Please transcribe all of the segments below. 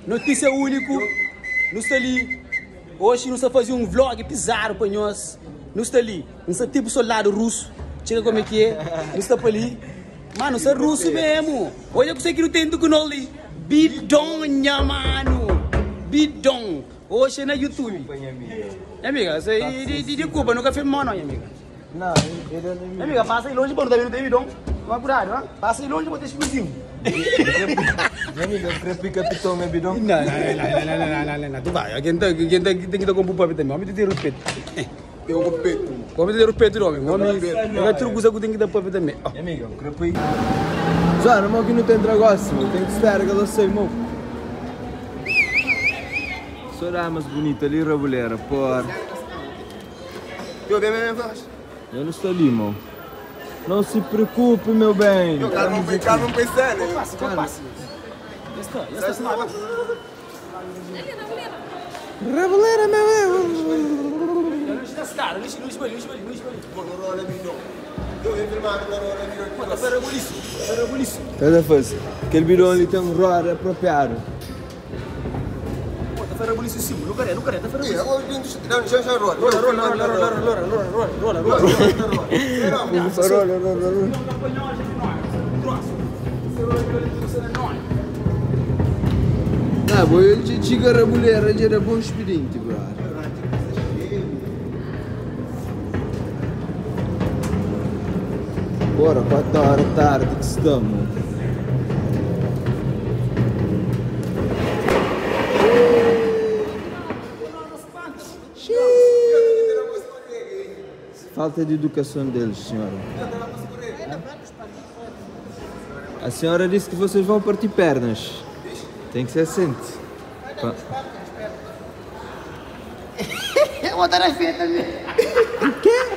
Notísia úniku, nu sta li Oxi nu sta faze un vlog pizadu pa nhos Nu sta li, N sta tipu soldadu rusu Txeka kome ki é, nu sta pa li Manu, sta rusu memu Odja kuse ki nu ten ku nos li Bidon nha manu Bidon Oxi é na YouTube Nha amiga, di kuba nu ka filma no nha amiga Nha amiga, pasa di lonji pa nu ta ben nu ten bidon Toma kudadu, ha Pasa di lonji pa bu ten explosivu Nha amiga, N kre pika piton na bidon Não, não, não, não, não, não, tu vai Algen ta, algen ta, ten ki ta konpu papi tanbe Omi ta ten ruspetu Ten ruspetu Omi ta ten ruspetu di omi Omi, é ka tudu kusa ku ten ki ta papia tanbe Nha amiga, N kre pui Zona, mo ki nu ta entra gosi, mo ten ki spera ki el ta sai, mo Só damas bunita li Rabulera, porra. Eu não estou ali, irmão. Não se preocupe, meu bem. Reboleira, meu bem. Tá fazer. Aquele bidão ali tem um roda apropriado. Nah, bo el dja txiga Rabulera dja da bon spidenti, brother. Bora, 4 hora tardi ki sta, mo. Falta de educação deles, senhora. A senhora disse que vocês vão partir pernas. Tem que ser assente. Vou dar a fé também. O quê?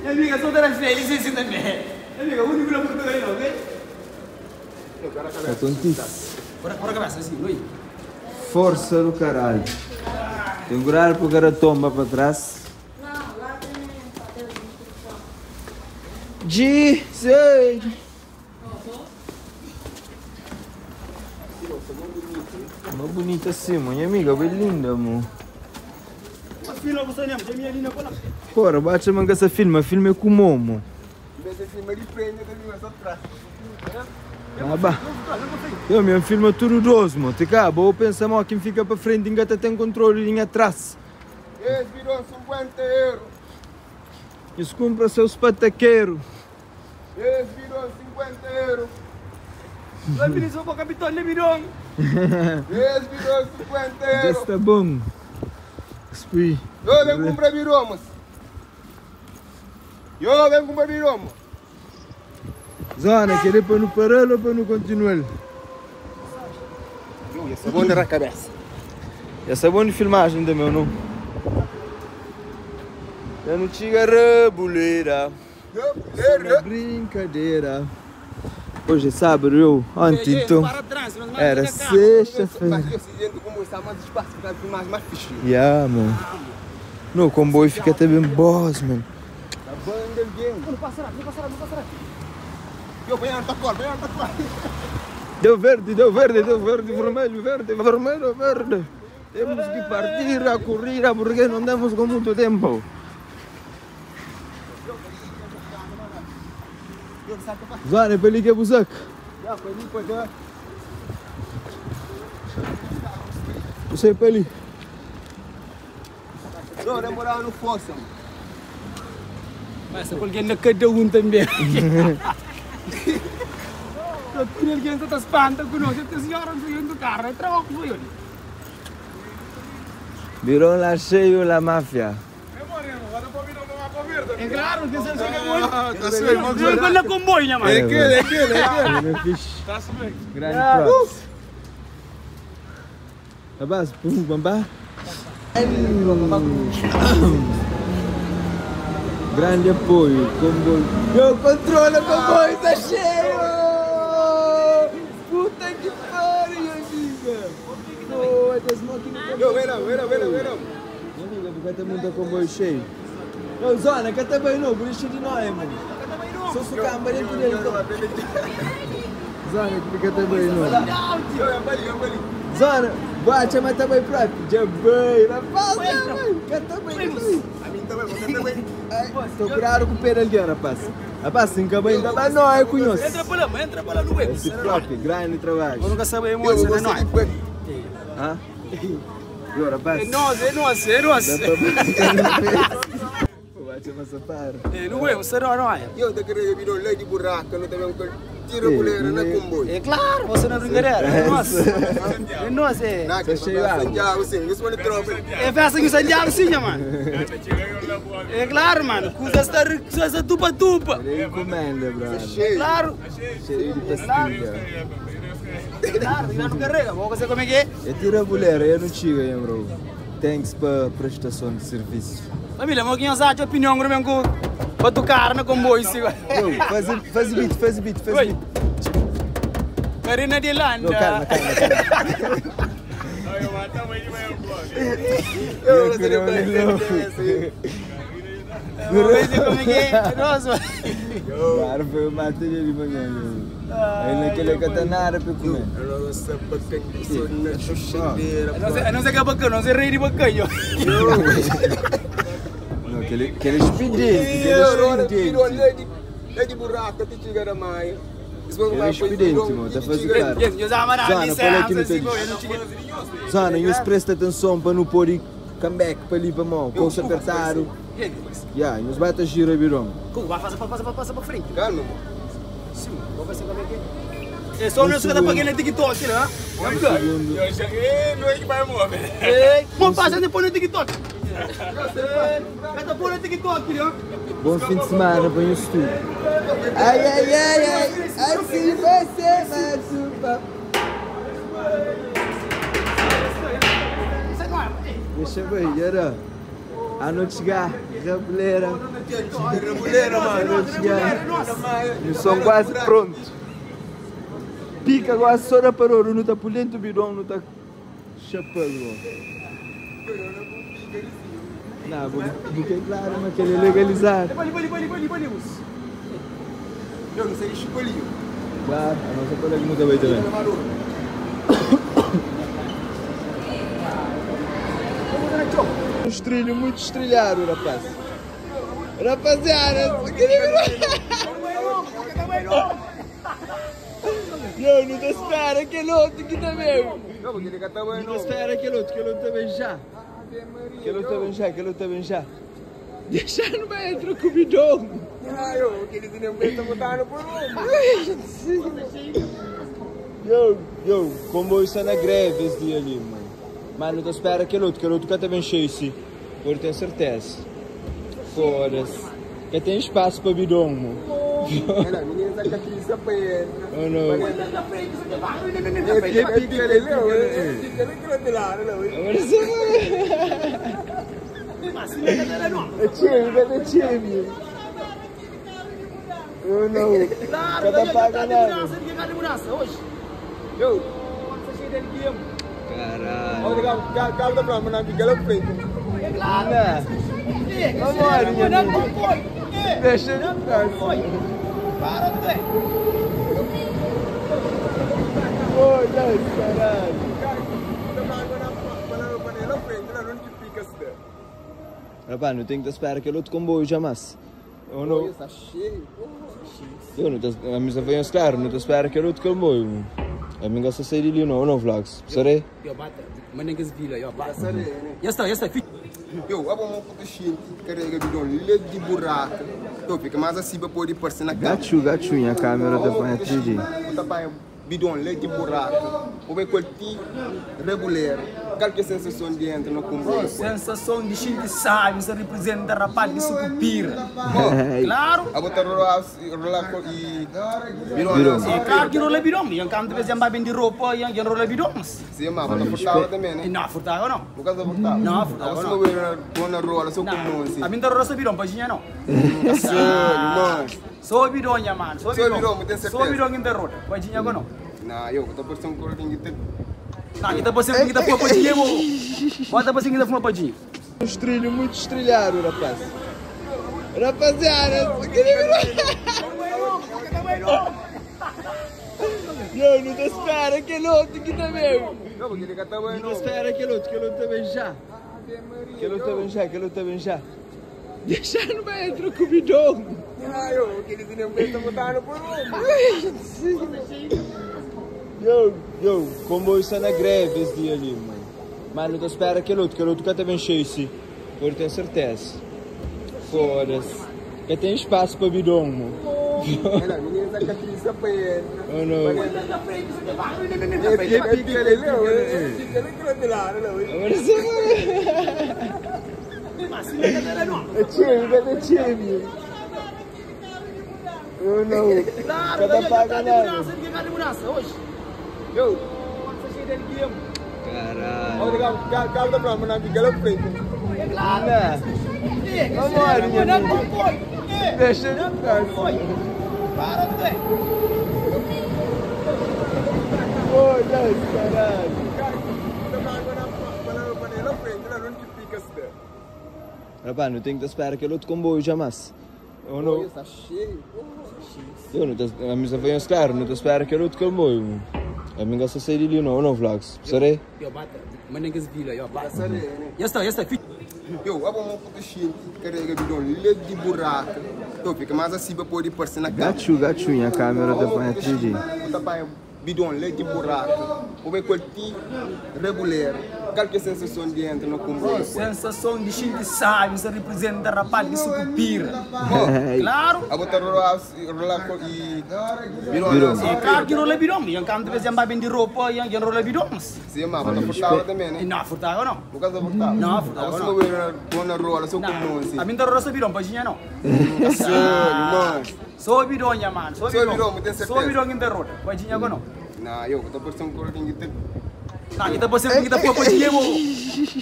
Minha amiga, só dar a fé, licença também. Minha amiga, o único na Portugal, ok? É tontice. Bora, bora cabeça, assim, oi. Força do caralho. Tem um horário para o cara tomba para trás. Não, lá tem papel de instrução. G, sei. Uma bonita assim, minha amiga, bem linda, amor. Porra, bate manga essa filma, filme é com momo. Ah, bah. Eu mesmo filma tudo doce, mo. Te cá, vou pensar, mo, quem fica para frente ainda tem controle linha atrás. Esse virou 50 euros. Isso compra seus pataqueiros. Esse virou 50 euros. Esse virou 50 Já euros. está bom. Espui. Eu venho comprar virou, moço. Eu venho comprar virou, moço. Zona, querer para não parar ou para não continuar? Esse é bom na cabeça. Essa é bom de filmagem também, não? Eu não tinha reboleira. É brincadeira. Hoje é sábado, eu. Ontem então. Era sexta-feira. Como está mais espaço para filmar mais fixe. Yeah, mano. No comboio fica até bem boss, mano. Eu venho na cor, venho na cor. Deu verde, deu verde, deu verde, vermelho, verde, vermelho, verde. Temos que partir a corrida porque não temos com muito tempo. Zane, peli que busak. Você peli. Não, demorar no força, mano. Mas alguém na cada um também. Tudo alguém está espanta conosco, a senhora não foi do carro, é trabalho que foi ali. Virou lá cheio la máfia. É claro, que você chega hoje. Eu na comboio, né, mano? É aquele, é aquele, é aquele. Grande props. Rapaz, pum, bambá. Grande apoio, comboio. Meu controle, comboio tá cheio! Puta que pariu, amiga! Foda-se, mó que não Eu, vem não, vem não, vem não, vem não. Minha amiga, porque tem muito comboio cheio. Ô, Zona, cata bem não, por isso de nós, mano. Só sucamba dentro dele. então. Zona ki ka ta bai não. Zona, bate, mas tá bem próprio. Já bem, rapaz, já bem. Cá tá bem, cá tá bem. Ai, tô curado com o pé de alguém, rapaz. Rapaz, se nunca bem, tá bem, não, é conheço. Entra para lá, entra para lá no beco. Esse próprio, grande trabalho. Eu nunca sabia, moço, é nóis. Hã? Yo, rapaz. É nóis, é nóis, é nóis. Dá pra Bate uma sapara. É, não é, você não é. Eu te queria vir lá de buraco, não também tira boleira na comboio. É claro, você não é brincadeira. É nóis. É nóis, é. Não, Tá cheio de água. Santiago, sim, isso é tropa. É festa em Santiago, sim, mano. É claro, mano. Cusa está cusa tupa tupa. Ele encomenda, brother. Cheio. Claro. Cheio de pastilha. Claro, já não carrega. Vou fazer como é que é. Eu tiro a bolera, eu não chego aí, bro. Thanks pela prestação de serviço. Família, mas quem sabe a opinião do meu batucar na comboio, sim. Yo, faz, faz beat, faz beat, faz Oi. beat. Karina de Landa. Não, calma, calma, calma. Eu não Eu queria sei um o que é Vamos ver como é que é. Nossa. Claro, foi o mate de manhã. Aí naquele catanara para comer. Eu não sei bacana, sou na chuchadeira. A não ser que é bacana, não ser rei de bacana. Não, aquele, aquele expediente, aquele expediente. É de buraco, te chega da mãe. Ele é expediente, mano, tá fazendo claro. Eu já mano, Zana, qual é que não tem? Zana, e presta atenção para não pôr e comeback para ali para mão, com se apertar. Yeah, nos bate a gira, birão. Vai, passa, passa, passa para frente. Calma, mano. Sim, vou ver como é que é. É só não se cada paguei na TikTok, né? Um segundo. Não é que vai mover. Ei, bom, passa depois no TikTok. Cada pôr no TikTok, né? Bom fim de semana, põe o estudo. Ai, ai, ai, ai, assim você vai super. Deixa eu ver, era. A noite chegar, rabuleira. Rabuleira, A mano. noite chegar. E são quase prontos. Pica agora, só da parou, não tá por dentro do bidão, não tá chapando. Não, porque é claro, mas que ele é legalizado. Ali, ali, ali, ali, ali, moço. Eu não sei de chicolinho. Claro, a nossa colega não tá bem também. Um estrilho muito estrilhado, rapaz. Rapaziada, Eu não te espera aquele outro aqui também. Não, porque ele tá Não te espera aquele outro também já. Aquele outro também já, aquele outro também já. Deixa no meio, entra com o bidão. Ah, eu, aquele nem tá botando por um. Yo, yo, comboio está na greve esse dia ali, mano. Mas não te espera aquele outro que também cheio, sim. Por ter certeza. Foda-se. Que tem espaço para bidão, mano. Olha, menina, saca aqui, só pra ele. Oh, não. Agora você vai. É time, cadê time? Eu não. Cada paga nada. Hoje. Eu, Caralho. olha, calma pra mim, não fica lá frente. Não. Vamos, minha amiga. Deixa de trás. Para, bebê. Foda-se, caralho. Rapaz, não tem que esperar aquele outro comboio jamais. Eu não. Está cheio. Eu não tô. A minha foi claro, não tô esperando aquele outro comboio. A minha gosta de sair ali, não, não, vlogs. Serei? Yo, bata. Mas nem que se vira, yo, bata. Já está, já está. Eu, a bom pouco cheio, carrega bidão, leite de buraco. Então fica mais assim para poder aparecer na câmera. Gachu, gachu, minha câmera da Panha 3D. Bota bidão, leite de buraco. O bem curtir, regular. Qual que é a sensação de entrar no comboio? Sensação de gente sabe, você representa rapaz de sucupira. Claro. A botar rolar, rolar e Bidão. bidão. É claro que rola bidão. E canto de vez em quando de roupa, e rola bidão. Sim, mas bota furtado também, né? Não, furtado não. No caso furtado. Não, furtado Você não. não vai na rola, só com mão assim. A mim tá rola só bidão, pajinha não. Sério, mano. Só bidão, mano. Só Só bidão. bidão, tem certeza? Só bidão que tá rola. Pajinha não. Não, eu tô parecendo um couro que tem. Não, aqui tá parecendo que tá fuma pajinha, mo. Bota parecendo que tá fuma pajinha. Um estrilho muito estrilhado, rapaz. Rapaziada, Yo, nu ta spera kel otu ki ta ben. Não, porque ele tá bem, Nu ta spera kel otu, kel otu ta ben já. Kel otu ta ben já, kel otu ta ben já. Dexa-nu ba entra ku bidon. Ah, yo, aquele nem tá botando por um. Yo, yo, comboio está na greve esse dia ali, mano. Mas não tô espera aquele outro, aquele outro que também cheio, sim. Por ter certeza. Foda-se. Que tem espaço para bidon, mano. Olha, menina, tá catriça pra ele. Oh, não. Agora sim, É time, cadê time? Eu não. Claro, Cada paga de nada. mudança, ninguém de mudança hoje. Yo, Nossa, cheio de alegria. Caralho. olha, cara da prova, não fica lá frente. É claro. Não. Vambora, minha Não, amiga. não foi. Deixa eu ficar. Para, velho. Foda-se, caralho. Rapaz, não tenho que esperar aquele outro comboio jamais. Eu não. Está cheio. Eu não tô. A minha foi claro, não tô esperando aquele outro comboio. mano. A minha gosta de sair ali, não, não, vlogs. Sorry. Yo, bata. Mas nem que se vira, yo, bata. Sorry, né? Já está, já está. Yo, a bom puto cheio, carrega bidon, leite de buraco. Então fica mais assim para poder parecer na cara. Gachu, gachu, a câmera da Panha 3D. Puta pai, bidon, leite de buraco. O bem curtir, regular. Qual que é a sensação de entrar no comboio? Sensação de gente sabe, você representa rapaz de sucupira. Claro. A botar rolar, rolar e bidon. Bidon. É claro que rola bidon. Yang canto vez yang bem de roupa, yang yang rola bidon. Sim, mas bota furtado também, né? Não, furtado não. No caso furtado. Não, furtado Você não. não vai na rola, só com Não, assim. a mim tá rola só bidon, pajinha não. Sério, mano. Só bidon, ya mano. Só Só bidon. bidon, tem certeza. Só bidon que tá rola. Pajinha não. Não, eu tô parecendo um corotinho que tem Não, kita parecendo que tá fuma pajinha, mo.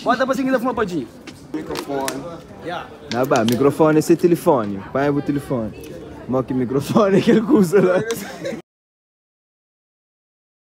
Bota parecendo que tá fuma pajinha. microfone. Yeah. Não, bah, microfone, esse é telefone. Põe o telefone. Mó que microfone que ele usa lá.